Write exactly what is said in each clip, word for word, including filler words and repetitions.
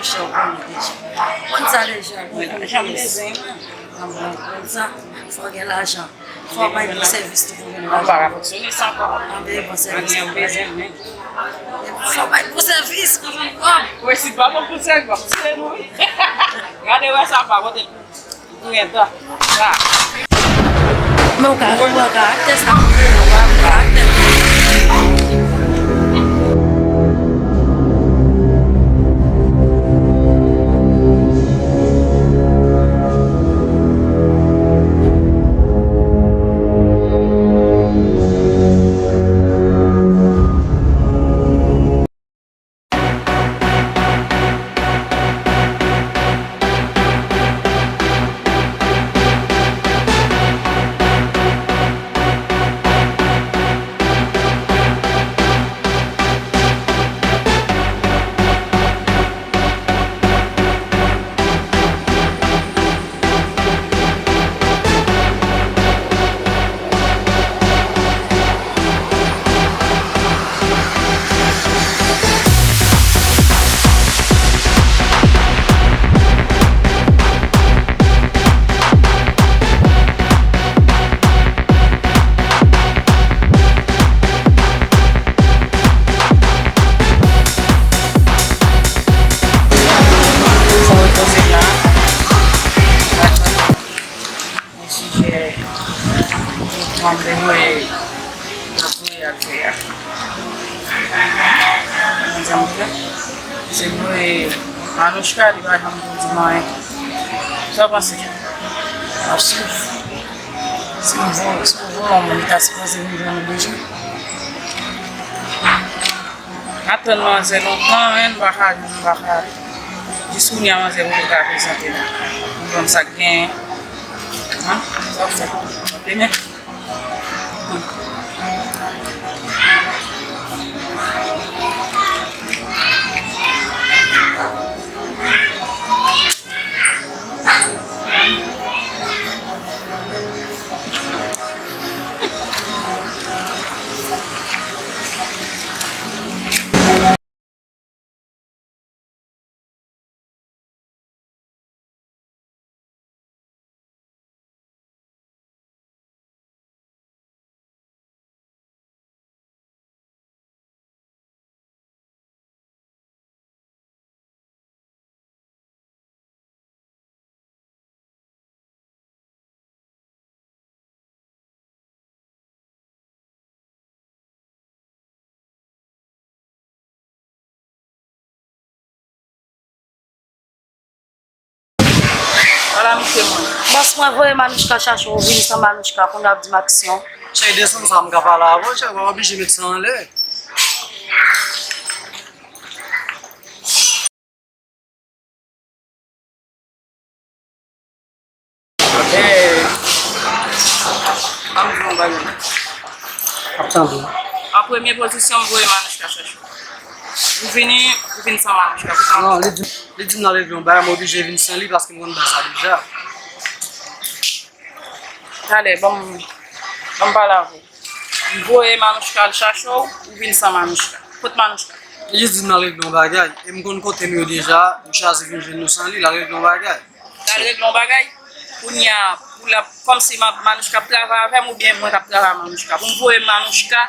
Chan w konnen deja. Konn sa deja, konn sa. Janm bezwen, mwen. Konn sa, fò w gen lajan. Fò w bay bon sèvis tou pou w gen lajan. Ann pa fonksyone san kòb. Ann bay bon sèvis. Ann bezwen, men. Fò w bay bon sèvis, konn kòb. Wi, si pa bon pou sèvis, w ap tire nou, wi. Gade, wè sa pa pote. Mwen ta. Sa. Men w ka, w ka aktè sa. W ka aktè. Yon sijè, yon pwoblèm, wi, n ap voye ak fè a. Mwen di m klè. Se vre, Manouchka, li pa janm pou di m anyen. Sa w panse? Ap swiv. Si m vo-, si m voye yon moun, li ta sipoze vin jwenn nou deja. M ap tann manzè lontan, men m pa ka jwenn, m pa ka. Jis kounye a, manzè poko ka prezante non. M konn sa k genyen. An? Sa w fè? Demen? Ala misye mwen. Bòs mwen voye Manouchka chache w, vin san Manouchka, kounye a w ap di m aksyon. Cheri, desann sa m ka pale avè w, cheri, w pa oblije met sa anlè. Eh, ann di yon bagay. Ap tande. An premye pozisyon, m voye Manouchka chache w. Ou vini, ou vin san Manouchka. Pou sa. Non, li di, li di m nan regle yon bagay, m oblije vin san li paske m konn bagay sa deja. Talè, ban m, ban m pale avè w. M voye Manouchka al chache w, ou vin san Manouchka. Kot Manouchka? Li jis di m l al regle yon bagay. E m konn kote nou ye deja, m chwazi vin jwenn nou san li, l al regle yon bagay. L al regle yon bagay? Kounye a, pou l ap, kòmsi m ap, Manouchka ap travay avè m oubyen mwen k ap travay ak Manouchka? Pou m voye Manouchka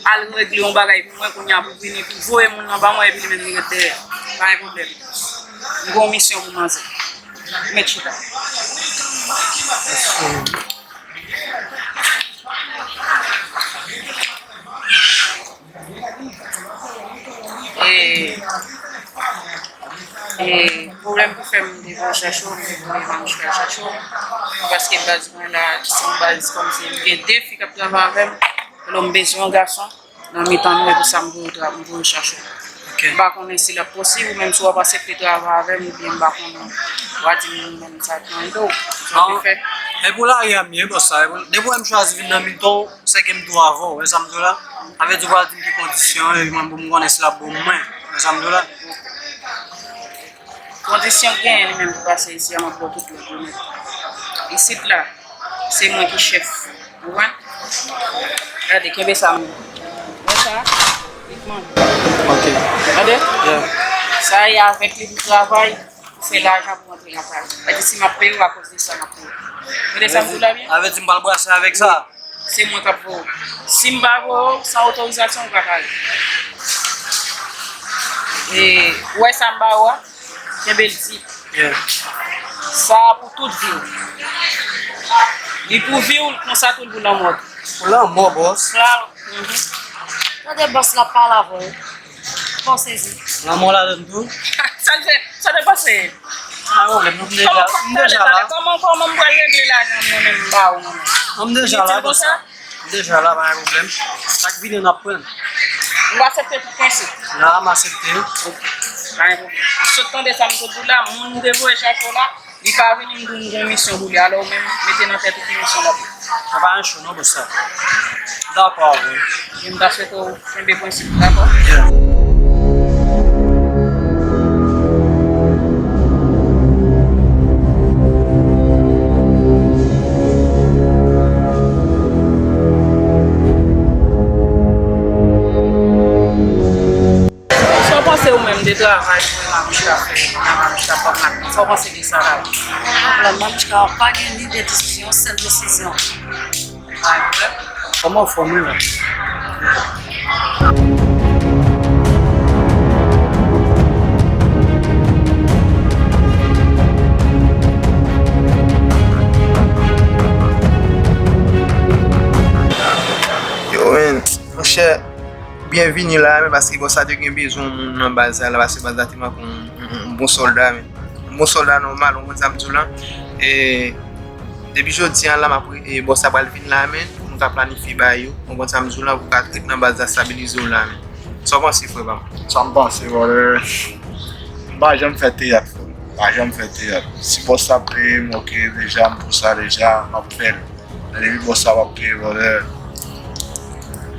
al regle yon bagay pou mwen, kounye a pou vini, pou voye moun nan ban mwen epi li menm li ret dèyè. Pa gen pwoblèm. M gen yon misyon pou manzè. Ou mèt chita. E, e, pwoblèm pou fè m te voye chache w, m te voye Manouchka chache w. Paske baz mwen la, se yon baz kòmsi m gen de fi k ap travay avè m. Alò, m bezwen yon gason nan mitan nou, e pou sa m voye w tra-, m voye w chache w. Ok. M pa konnen si l ap posib, ou menm si w ap aksepte travay avè m, oubyen m pa konnen. W a di m menm sa k nan do w, sa w te fè. E pou lari a m ye, bòs sa. Depi w wè m chwazi vin nan mitan w, se ke m tou avè w, wè sa m di w la? Sa vle di w pral di m ki kondisyon, e mwen pou m konnen si l ap bon mwen, wè sa m di w la? Kondisyon k genyen li menm pou pase isi a, m ap ba w tout lòd yo nèt. Isit la, se mwen ki chèf. Ou konprann? Gade, kenbe sa menm. Wè sa? Li k manje. Ok. Gade. Yeah. Sa e avèk li pou travay, pou fè lajan pou antre lakay. Sa di si m ap peye w, akoz de sa m ap peye w. Tande sa m di w la byen? Sa vle di m pral brase avèk sa? Se mwen k ap voye w. Si m pa voye w, san otorizasyon, ou pa ka ale. E, ou wè sa m ba ou a? Kenbe l di. Yeah. Sa a pou tout vi w. Li pou vi w, konsa tou l pou lanmò w. Pou lanmò, bòs. Sa, mhm. Tande bòs la ap pale avè w. Bon sezi. Lanmò ladann tou. Sa te, sa te pase. Pa gen pwoblèm, nou deja, nou deja la. Kòman, kòman m pral regle lajan mwen menm m ba ou mwen menm? Nou deja la, konsa. M deja la, pa gen pwoblèm. Sa k vini, n ap pran. Ou aksepte tout prensip? La, m aksepte. Ok. Pa gen pwoblèm. M sot tande sa m sot di w la, moun m te voye chache w la, li pa vini, m di w m gen misyon pou li. Alò, ou menm, mete nan tèt ou ki misyon l ap. Sa pa yon cho non, bòs sa. Dakò avè w. M ta swete w kenbe prensip ou, dakò? Yeah. Sa w panse ou menm de travay pou Mamouchka fè, pou Mamouchka ban m lajan? Sa w panse de sa la? Bon, Mamouchka pa gen ni de desizyon, yon sèl desizyon. Kòman w fè menm? Yo, men, monchè, byenvini la, men paske bòs la te gen bezwen yon moun nan baz la, paske baz la te manke yon, yon, yon bon sòlda, men. Yon bon sòlda nòmal, ou konprann sa m di w lan? E, depi jodi a la, m ap re-, e, bòs la pral vin la, men, pou nou ka planifye bagay yo, ou konprann sa m di w lan, pou ka ret nan baz la, stabilize w la, men. Sa w panse, frè pa m? Sa m panse, brother, m pa janm fè teyat, frè m. M pa janm fè teyat. Si bòs la ap peye m, ok, deja, m pou sa, deja, m ap fè l. Men depi bòs la p ap peye, brother,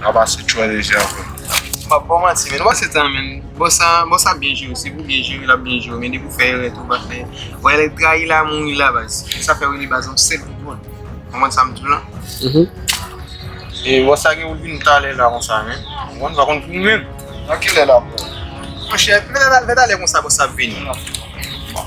n a pase tchwè deja, frè. M p ap ba w manti, men nou pase tan, men. Bòs la, bòs la byen jere, se pou byen jere, l ap byen jere, men depi w fè erè tou, patnè. Wè, lè trayi la, mouri la, baz. Sa fè yo rele baz yon sèl kout dwòl. Konprann sa m di w lan? Mhm. E bòs la gen pou l vin talè la konsa, men. Ou konn sa konn pou menm. Nan kilè la, bro? Monchè, fè talè konsa, bòs la ap vini. Bon.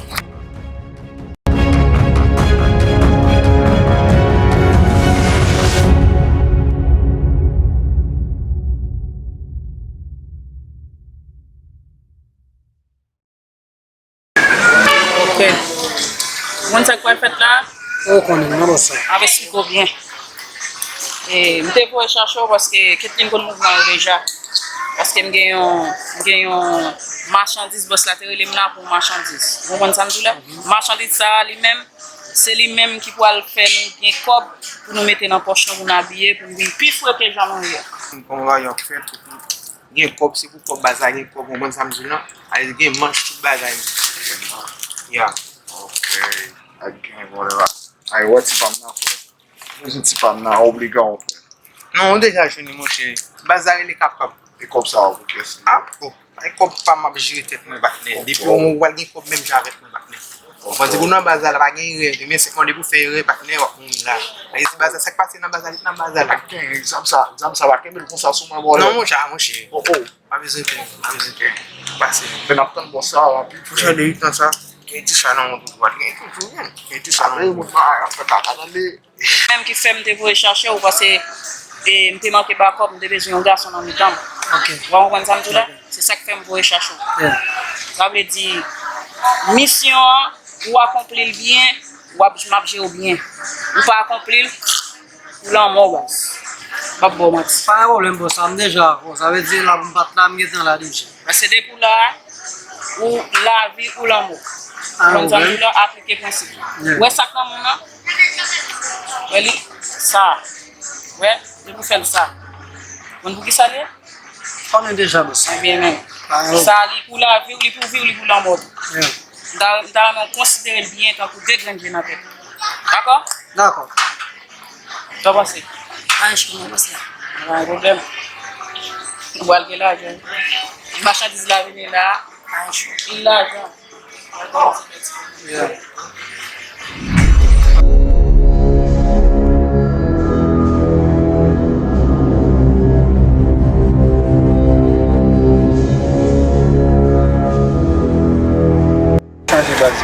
Ok. Ou konn sa k pral fèt la? Ou konnen, non, bòs la. M ap esplike w byen. E, m te voye chache w paske Ketlin konn mouvman yo deja. Paske m gen yon, m gen yon machandiz, bòs la te rele m la pou yon machandiz. Ou konprann sa m di w la? Machandiz sa a, li menm, se li menm ki pral fè nou gen kòb pou nou mete nan pòch nou, pou n abiye, pou n vin pi fre ke jan nou ye. Konn bagay yo ap fèt, gen kòb, se pou kòb, baz la gen kòb, ou konprann sa m di w lan? Ale gen manch tout bagay. Ya. Ok. Ak gen vòlè la. Ay, wè ti pa m nan, frè. Bezwen ti pa m nan, obligan, frè. Non, ou deja jwenn li, monchè. Baz la rele Kapkap. E kòb sa a pou kiyès li? Ah, oh. Ay, kòb pa m ap jere tèt mwen, patnè. Depi yon moman ou pral gen kòb menm jan avèk mwen, patnè. Mwen di pou nan baz la, la pa gen erè. Demen se konn depi w fè erè, patnè, w ap mouri la. Sa vle di baz la, sa k pase nan baz la, li nan baz la. Ak gen zam sa, zam sa pa kenbe l konsa sou mwen, bro. Non, monchè, monchè. Oh, oh. Pa bezwen pè, pa bezwen pè. Pase. Men n ap tann bòs sa, rapi. Monchè, de tan sa, gen ti sa nan yon dwat. Gen toujou, men. Gen ti sa nan yon dwat. Apre, moun pa ap fè kaka, tande. Menm ki fè m te voye chache w, paske, e, m te manke bakòp, m te bezwen yon gason nan mitan m. Ok. Ou konprann sa m di w la? Ok. Se sa k fè m voye chache w. Yeah. Sa vle di, misyon an, ou akonpli l byen, w ap, m ap jere w byen. Ou pa akonpli l, pou lanmò w, baz. M p ap ba w manti. Pa gen pwoblèm, bòs, sa m deja, bon, sa vle di la pou m pa t la, m gentan la deja. Paske depi w la, ou lavi, ou lanmò. Konn sa m di w la, aplike prensip. Yeah. Ou wè sa k nan men w lan? Wè li? Sa. Wè, depi w fè l sa. Konn pou ki sa l ye? Konnen deja, bòs. Ebyen, men. Sa li pou lavi w, li pou vi w, li pou lanmò w tou. Yeah. M ta, m ta renmen w konsidere l byen tankou de grenn je nan tèt ou. Dakò? Dakò. Sa w panse? Pa gen cho non, bòs la. Pa gen pwoblèm. Nou pral gen lajan. Machandiz la vini la. Pa gen cho. Pil lajan.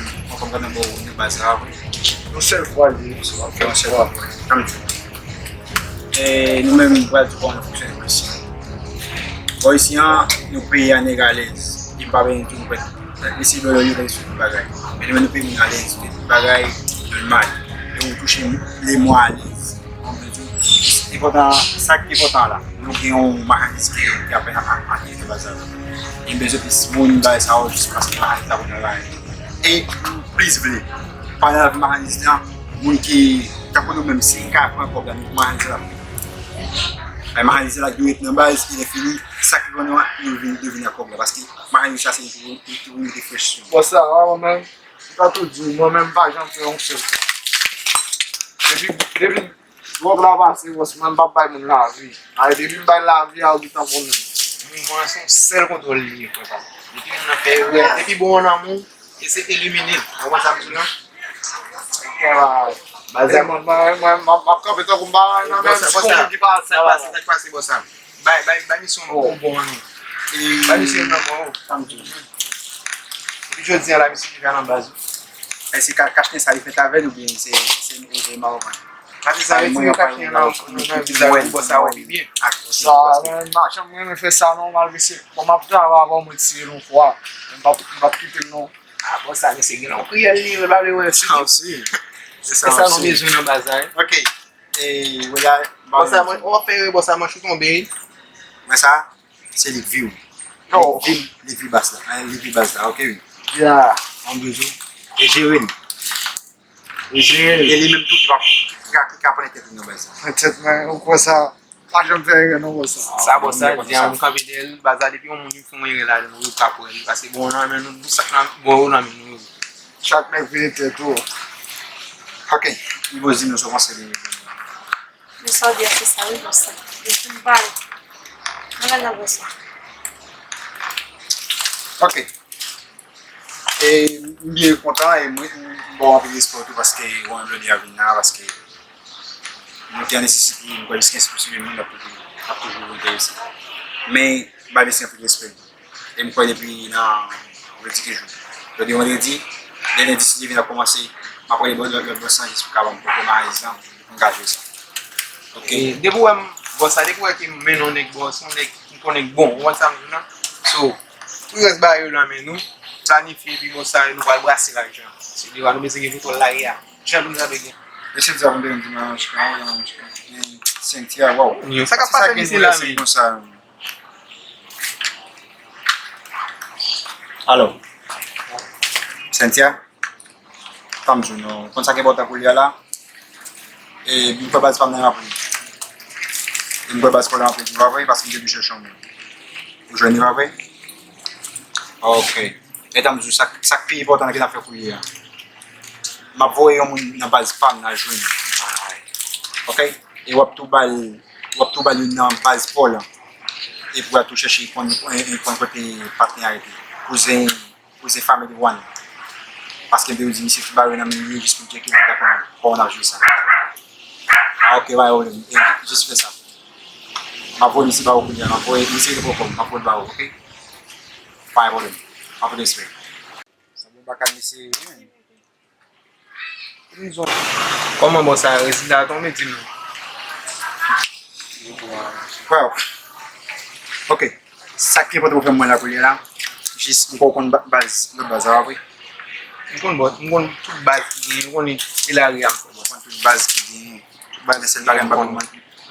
mwen, mwen konn gade nan bò nan baz la, wi. Yon sèl fwa li ye, yon sèl fwa. Tanm di. E nou menm, nou pral di kòman nou fonksyone bò isi. Bò isi an, nou peye a nèg alèz. E m pa bezwen di nou pèt. Mesye dòlè yo, yo sou tout bagay. Men nou menm, nou peye moun alèz, tout bagay nòmal. E ou touche lemwa alèz. Enpòtan, sa ki enpòtan la, nou gen yon mahanis ki, ki apèn ap, ap, ap, ap, ap, ap, e m bezwen plis moun bay sa yo jis paske mahanis la konn travay. E plis vle, pandan l ap mahanis la, moun ki, tankou nou menm, si n ka pran kòb la, nou mahanis la. Ay mahanis la dwe ret nan baz, e lè fini, sa ki vann yo, yo vin, yo vin ak kòb la. Paske mahanis la, se li ki pou, ki pou mete frèch sou. Bon, sa, mwen menm, m ta tou di, mwen menm, m pa janm fè yon sèl fwa. Depi, depi Dwòg la pase, bòs, mwen m p ap bay moun lavi. Ay, depi m bay lavi a, ou gentan konnen. Mouvman an se yon sèl kontwòl li ye, frè pa m. Depi moun nan fè erè, depi bon an nan men w, e se elimine l. Ou konprann sa m di w lan? Baz la, mwen, mwen, mwen, m ap, m ap kanpe tankou m pa nan menm ti konkou ki pase la. Sa k pase, sa k pase, bòs la? Bay, bay, bay misye yon bon an non. Bay misye yon bon an. Depi jodi a la, misye deja nan baz wi. Èske ka-, kachnen sa li fèt avè l oubyen se, se, se, se mawoman? Kachnen sa li fè kachnen nan, nan, nan vizaj ou, bò sa wè pi byen. Sa, mwen, m pa janm renmen fè sa non, malgre se, bon, m ap travay avè w, mwen tire l yon fwa. M p ap, m p ap kite l non. Ah, bò sa, mesye, gen yon kriyèl li, l pa vle wè, se sa nou bezwen nan baz la, wi. Ok. E, wè la, bò sa, mwen, w ap fè erè, bò sa, manch ou tonbe. Wè sa? Se li k vi w. Li k vi, li k vi baz la. Li k vi baz la, ok wi. Ya. An bezwen. E jere l. E jere l. E li menm tou ki pa, ki ka, ki ka pran tèt li nan baz la. Pran tèt mwen, ou kwè sa? Pa janm fè erè non, bòs la. Sa bòs la di a, m kanpe dèyè l, baz la, depi yon moun vin fè yon erè ladan nou, yo ka pran li. Paske bon nan men nou, bon sa k nan, bon yo nan men nou. Chak nèg vire tèt ou. Ok. Li poze nou sou konsèy de Men sa w di a se sa wi, bòs la. Yo fin ba l. Mwen al la bòs la. Ok. E m byen kontan e mwen, m ba w anpil respè tou paske ou jodi a vin la, paske nou te an nesesite, m kwè jiska enspirasyon de moun ap toujou, ap toujou enterese. Men, m ba mesye anpil respè. E m kwè depi nan vandredi ke jou. Jodi vandredi, de lendi si Dye vle n ap kòmanse, m ap rele lòt, lòt, lòt bòs lan jis pou ka ban m pwopo mayiz lan, pou m ka jwe sa. Ok. E depi w wè m, bòs la, depi w wè ke m mennen yon nèg bò, se yon nèg m konnen k bon, ou konn sa m di w lan. So, pou rès bagay yo nan men nou, planifye epi bòs la, nou pral brase lajan. Se de nou bezwen gen pou tòl la ye a. Jan nou ta dwe gen. Mesye di a m te di nan chita, nan chita. Cynthia, waw. Sa k ap pase mesye la menm? Alò, Cynthia, tanm di w non, konn sa k enpòtan koulye a la? E m kwè baz pa m nan rapre. E m kwè baz pa w nan rapre, se pa vre, paske m te vin chèche yon moun. Ou jwenn li, pa vre? Ok. E tanm di w, sa, sa k pi enpòtan nan ke n ap fè koulye a. M ap voye yon moun nan baz pa m nan jwenn ou. Ok? E w ap tou ba l, w ap tou ba l youn nan baz pa w lan. E pou w al tou chèche konn, konn, konn kote patnè a rete. Kouzen, kouzen family one. Paske m te di misye ki bare nan men li jis pou l tcheke li ta konn kòman n ap jwe sa. Ah, ok, pa gen pwoblèm. E jis fè sa. M ap voye misye ba ou kounye a, m ap voye misye ki poko, m ap voye l ba ou, ok? Pa gen pwoblèm. M ap respè. Sa bon baka mesye, wi. Kòman bon sa, rezilta a tonbe, di m non. Wow. Ok. Sa ki enpòtan pou fè mwen la kounye a la, jis m kwè w konn ba-, baz, lòt baz la, wi. M konn bò, m konn tout baz ki genyen, m konn Elari a m fè bò. M konn tout baz ki genyen. Tout baz, men sèl bagay m pa konn mwen.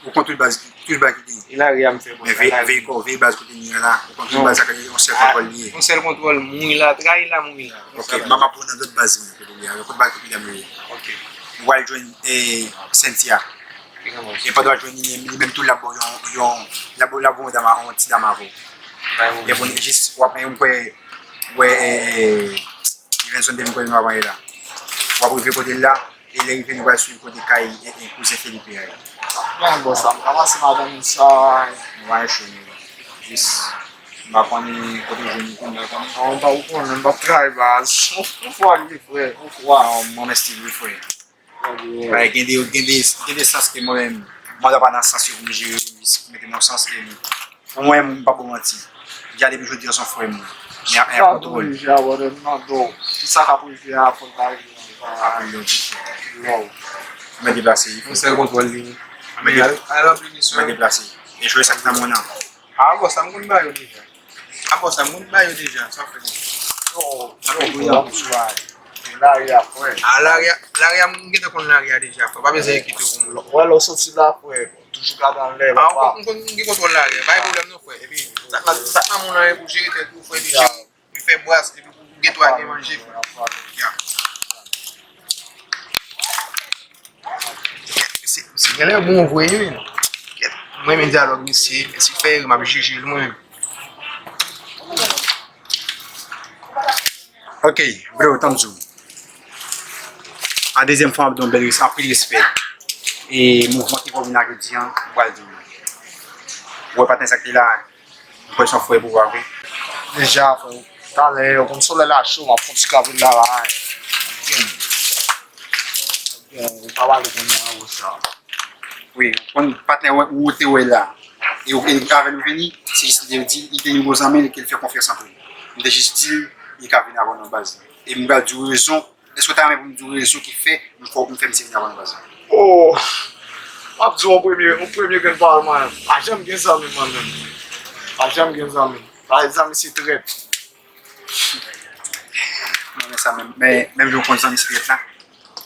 Ou konn tout baz, tout baz ki genyen. E lari a m fè bon. Men veye, veye kò, veye baz kote li ye la. Ou konn tout baz sa, yon sèl kontwòl li ye. Yon sèl kontwòl, mouri la, trayi la, mouri la. Ok, m ap pran nan lòt baz mwen kote li ye. Kote baz kote li ye. Ok. Ou al jwenn e Cynthia. E pandan w ap jwenn li, li menm tou l ap ba w yon, yon, l ap ba w, l ap ba w yon dam, yon ti dam avè w. E pou jis, w ap, mwen kwè, wè, e, e, Stevenson te vin kote nou avan yè la. W ap rive kote l la, e lè rive nou pral swiv kote kay, e, e, kouzen Felipe a ye. Bon, bon, sa, m ka pase madanm sa. Nou pa cho, men jis, m pa konnen kote w jwenn li, konnen, konnen. Non, m pa konnen, m pa travay baz. Yon fwa li frè, yon fwa. Non, mwen mèsi li frè. Bay, gen de, gen de, gen de sans ke mwen menm, mwen pa nan sans yo pou m jere yo, jis mete m nan sans ke pou mwen, m pa ba w manti. Deja depi jodi a, se yon frè m. Men ap gen kontwòl. Deja, brother, m nan do. Tout sa k ap rive a, fò l pa rive. Ap rive yon ti frè. Mwen deplase, wi. Yon sèl kontwòl li. Mwen deplase. E jwe sa k nan mwen nan. Ah, bon, sa m konn ba yo deja. Ah, bon, sa m konn ba yo deja. Sa fè. Yo, yo, yo, yo, lari a, frè. Ah, lari a, lari a, m gentan konn lari a deja, frè. Pa bezwen enkite w pou mwen. Wè, lè w soti la, frè, toujou gade anlè, papa. Ah, m konn, m gen kontwòl lari a. Pa gen pwoblèm non, frè. Epi, sa k nan, sa k nan moun nan, pou jere tèt ou, frè, epi jere, epi fè bras, epi pou gen twa gen manje, frè. Ya. Se, se genlè bon vre, wi. Kèt, mwen renmen dyalòg misye, men si fè erè, m ap jije l, mwen. Ok, bro, tanm di w. A dezyèm fwa, m ap di w bèl res-, anpil respè. E mouvman ki fè w vin la jodi a, m pral di w. Ou wè patnè sa k te la, m kwè se yon frè pou w, vre. Deja, frè, talè, ou konn solèy la cho, m ap fon ti kape la, la. Ou pa pale kounye a, ou sa. Wi, konn patnè ou te wè la. E ou, e avè nou vini, se jis li te di, li te yon bon zanmi, ke l fè konfyans anpil. M te jis di l, li ka vin avè nou nan baz la. E m pral di w rezon, èske w ta renmen pou m di w rezon ki fè m fè, m fè misye vin avè nou nan baz la? Oh! M ap di w yon premye, yon premye grenn pawòl mwen. Pa janm gen zanmi mwen menm. Pa janm gen zanmi. Pa janm zanmi se trèt. Mwen renmen sa menm. Men, menm jan w konn zanmi se trèt la,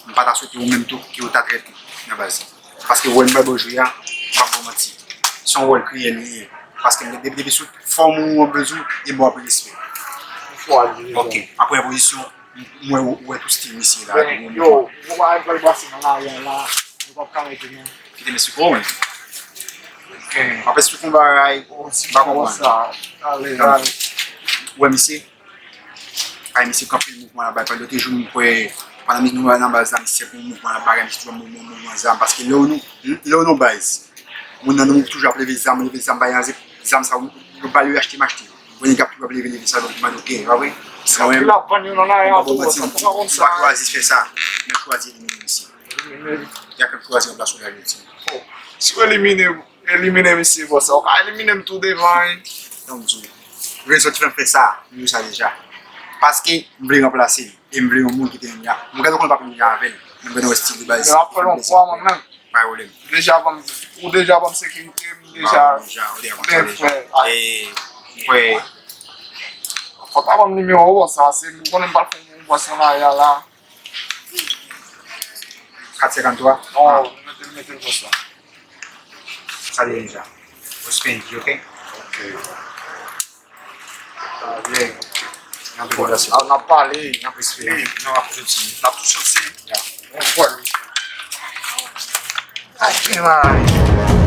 m pa ta swete ou menm tou ke w ta trèt li nan baz. Paske wòl m bay ba w jwe a, m p ap ba w manti. Se yon wòl kriyèl li ye. Paske m depi, depi sou fòm ou an bezwen, e bon anpil respè. Ok. Apre pozisyon, m wè, ou wè tou stil misye la. Yo, ou pa wè l pral pase nan lari a la, nou p ap ka rete non. Kite mesye kò w. Apre si tout yon bagay, m pa konprann. Ou wè misye? Ay, misye kanpe mouvman la bay, yo te jwenn mwen kwè, pandan nou nan baz la, misye pran mouvman la bay, misye jwenn mouvman, mouvman zam, paske lè w nou, lè w nou baz, moun nan nou toujou ap leve zam, leve zam, bay anze, zam sa, yo ba yo achte, m achte. Bon, nèg ap toujou ap leve, leve sa, donk, m pa nou gen, pa vre? Sa, mwen, m pa ba w manti, m pa chwazi fè sa, mwen chwazi elimine misye. Y a kèk chwazi anplas ou la, yo di. Si w elimine, elimine misye konsa, ou ka elimine m tou devan, wi. Donk, di, rezon ki fè m fè sa, m di w sa deja. Paske m vle ranplase l, e m vle yon moun ki te menm jan. M gade w konn pa menm jan avè l. Men m gade w stil de baz. Yo ap fè l yon fwa, mwen menm. Pa gen pwoblèm. Deja ban m, ou deja ban m sekirite, m deja byen fè. E, m kwè. Fò w ta ban m nimewo w, sa, se, m konnen m pral fè yon pòs nan lari a la. Kat senkanntwa? Non, mete l, mete l konsa. Sa li deja. Respè, ok? Ok. N ap pale, n ap respè. N ap tou soti. N ap tou soti. Ya. Bon, fò l. Ay, mari.